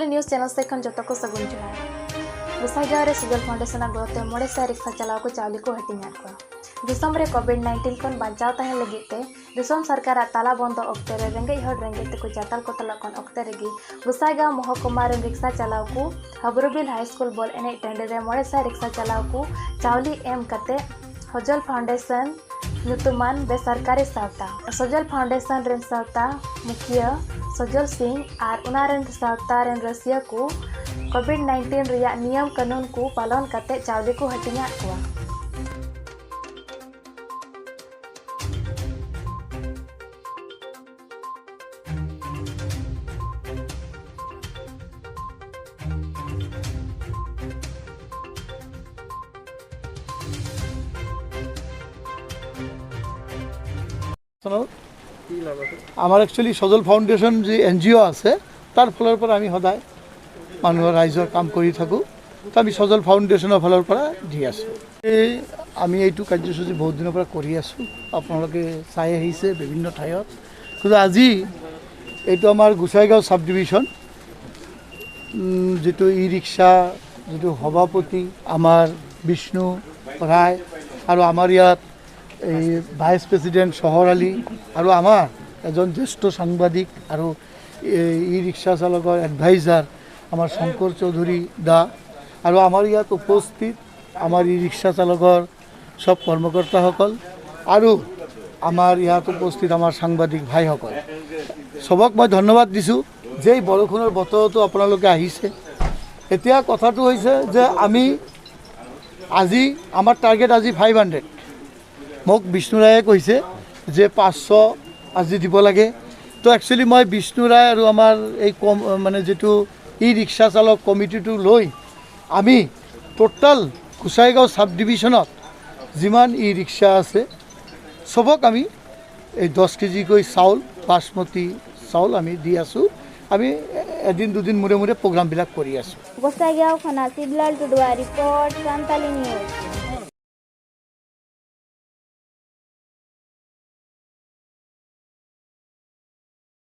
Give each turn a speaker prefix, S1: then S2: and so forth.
S1: News channel से खन जतो को सगुन जोहार। गोसाईगांव रे सजल फाउंडेशन गड़ते 500 रिक्शा चलाव को चावली को हटिंगात को दिसम रे कोविड-19 खन बांचाव तहे लगित ते दिसम सरकार ताला बंद अक्ते रे रेंगेज हर रेंगेज ते को जाताल को तलक खन अक्ते रेगी गोसाईगांव महकुमा रे रिक्शा चलाव को हबरुबिल हाई स्कूल बॉल एने टेंडे रे 500 रिक्शा चलाव को चावली एम कते सजल फाउंडेशन ᱧᱩᱛᱩᱢᱟᱱ ᱵᱮᱥᱚᱨᱠᱟᱨᱤ ᱥᱟᱶᱛᱟ ᱥᱚᱡᱚᱞ ᱯᱷᱟᱣᱩᱱᱰᱮᱥᱚᱱ ᱨᱮᱱ ᱥᱟᱶᱛᱟ ᱢᱩᱠᱷᱤᱭᱟᱹ ᱥᱚᱡᱚᱞ ᱥᱤᱝ ᱟᱨ ᱚᱱᱟ ᱨᱮᱱ ᱥᱟᱶᱛᱟ ᱨᱮᱱ ᱨᱟᱹᱥᱤᱭᱟᱹ ᱠᱚ ᱠᱳᱵᱷᱤᱰ-19 ᱨᱮᱭᱟᱜ ᱱᱤᱭᱚᱢ ᱠᱟᱹᱱᱩᱱ ᱠᱚ ᱯᱟᱞᱚᱱ ᱠᱟᱛᱮ ᱪᱟᱣᱞᱮ ᱠᱚ ᱦᱟᱹᱴᱤᱧᱟᱫ ᱠᱚᱣᱟ।
S2: আমাৰ একচুৱেলি সজল ফাউণ্ডেশ্যন যি এন জি অ' আছে তাৰ ফালৰ পৰা আমি সদায় মানুহৰ ৰাইজৰ কাম কৰি থাকোঁ। তো আমি সজল ফাউণ্ডেশ্যনৰ ফালৰ পৰা দি আছোঁ। এই আমি এইটো কাৰ্যসূচী বহুত দিনৰ পৰা কৰি আছোঁ, আপোনালোকে চাই আহিছে বিভিন্ন ঠাইত। কিন্তু আজি এইটো আমাৰ গোসাইগাঁও চাব ডিভিশ্যন যিটো ই ৰিক্সা যিটো সভাপতি আমাৰ বিষ্ণু ৰায় আৰু আমাৰ ইয়াত এই ভাইচ প্ৰেচিডেণ্ট চহৰ আলী আৰু আমাৰ এজন জ্যেষ্ঠ সাংবাদিক আৰু ই ৰিক্সা চালকৰ এডভাইজাৰ আমাৰ শংকৰ চৌধুৰী দা আৰু আমাৰ ইয়াত উপস্থিত আমাৰ ই ৰিক্সা চালকৰ চব কৰ্মকৰ্তাসকল আৰু আমাৰ ইয়াত উপস্থিত আমাৰ সাংবাদিক ভাইসকল চবক মই ধন্যবাদ দিছোঁ যে এই বৰষুণৰ বতৰতো আপোনালোকে আহিছে। এতিয়া কথাটো হৈছে যে আমি আজি আমাৰ টাৰ্গেট আজি 500। মোক বিষ্ণু ৰায়ে কৈছে যে 500 আজি দিব লাগে। তো একচুৱেলি মই বিষ্ণু ৰায় আৰু আমাৰ এই কম মানে যিটো ই ৰিক্সা চালক কমিটিটো লৈ আমি টোটেল গোসাইগাঁও চাব ডিভিশ্যনত যিমান ই ৰিক্সা আছে চবক আমি এই 10 কেজিকৈ চাউল বাসমতী চাউল আমি দি আছোঁ। আমি এদিন দুদিন মূৰে মূৰে প্ৰগ্ৰামবিলাক কৰি আছোঁ।
S3: গোসাইগাঁও খনা শিৱলাল টুডুৱা ৰিপৰ্ট, সান্তালি নিউজ।